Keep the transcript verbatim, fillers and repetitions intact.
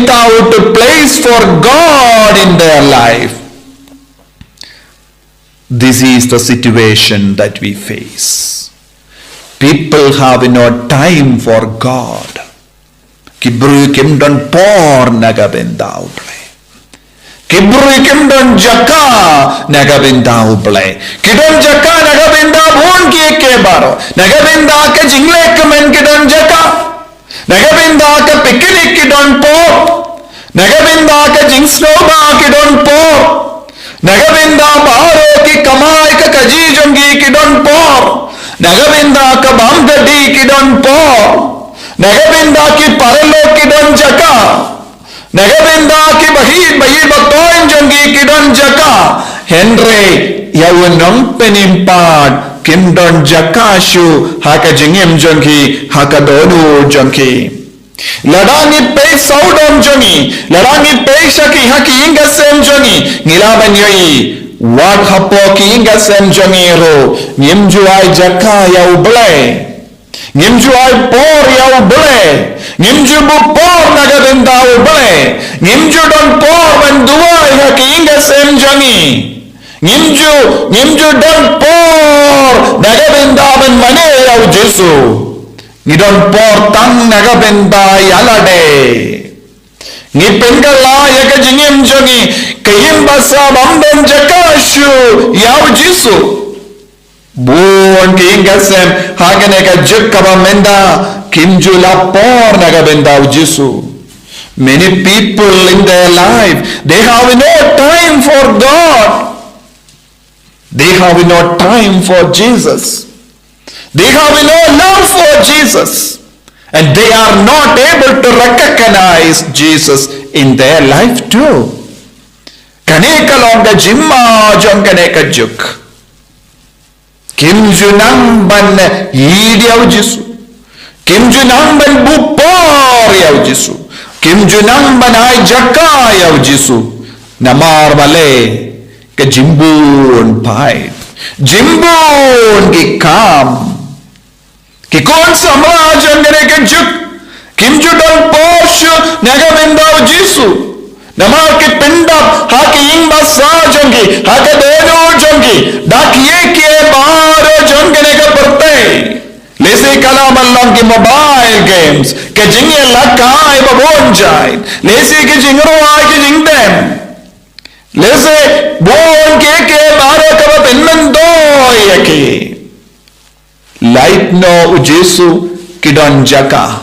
out a place for God in their life. This is the situation that we face. People have no time for God. Ki briew kim don por na ka bynta U Blei. Ki briew kim don jaka na ka bynta U Blei. Ki don jaka na ka bynta bun kiei kiei baroh. Na ka bynta ka jingleh kmen ki don jaka. Na ka bynta ka picnic ki don por. Na ka bynta ka jingsngewbha ki don por. Na ka bynta baroh ki kamai ka kajih jong ki ki don por. Na ka bynta ka bam ka dih ki don por. Na ka bynta ki paralok ki don jaka. Na ka bynta ki bahit bahit ba koin jong ki ki don jaka. Hynrei ïa u nongpynim pat kim don jaka shuh ha ka jingim jong ki, ha ka dohnud jong ki. Lada ngi pei sawdong jong ngi, lada ngi pei sha ki ha ki ïing ki sem jong ngi, ngi lah ban ïohi, wat hapoh ki ïing ki sem jong ngi ruh, ngim ju ai jaka ïa U Blei. Ngim ju ai por ïa U Blei. Ngim ju buh por na ka bynta U Blei. Ngim ju don por ban duwai ha ki ïing ki sem jong ngi. Ngim ju, ngim ju don por na ka bynta ban mane ïa U Jisu. Ngi don por tang na ka bynta ïa lade. Ngi pynkylla ïa ka jingim jong ngi, ka ïing basa bym don jaka shuh ïa U Jisu. Bun ki ïing ki sem ha kane ka juk kaba mynta kim ju lah por na ka bynta U Jisu. Many people in their life, they have no time for God. They have no time for Jesus. They have no love for Jesus. And they are not able to recognize Jesus in their life too. Kane ka long ka jingma jong kane ka juk. Kim ju nang ban ïeit ïa U Jisu. Kim ju nang ban buh por ïa U Jisu. Kim ju nang ban ai jaka ïa U Jisu. Namar balei? Ka jingbun paid, jingbun ki kam. Ki khun samla jong kane ka juk kim ju don por shuh na ka bynta U Jisu. Namar ki pyndap ha ki ïing basa jong ki, ha ka dohnud jong ki da kiei kiei baroh jong kane ka pyrthei. Lehse ka la ban long ki mobile games, ka jingïalehkai ba bun jait, lehse ki jingrwai ki jingdem, lehse bun kiei kiei baroh kaba pynmyntoi ïa ki. Lait noh U Jisu, ki don jaka.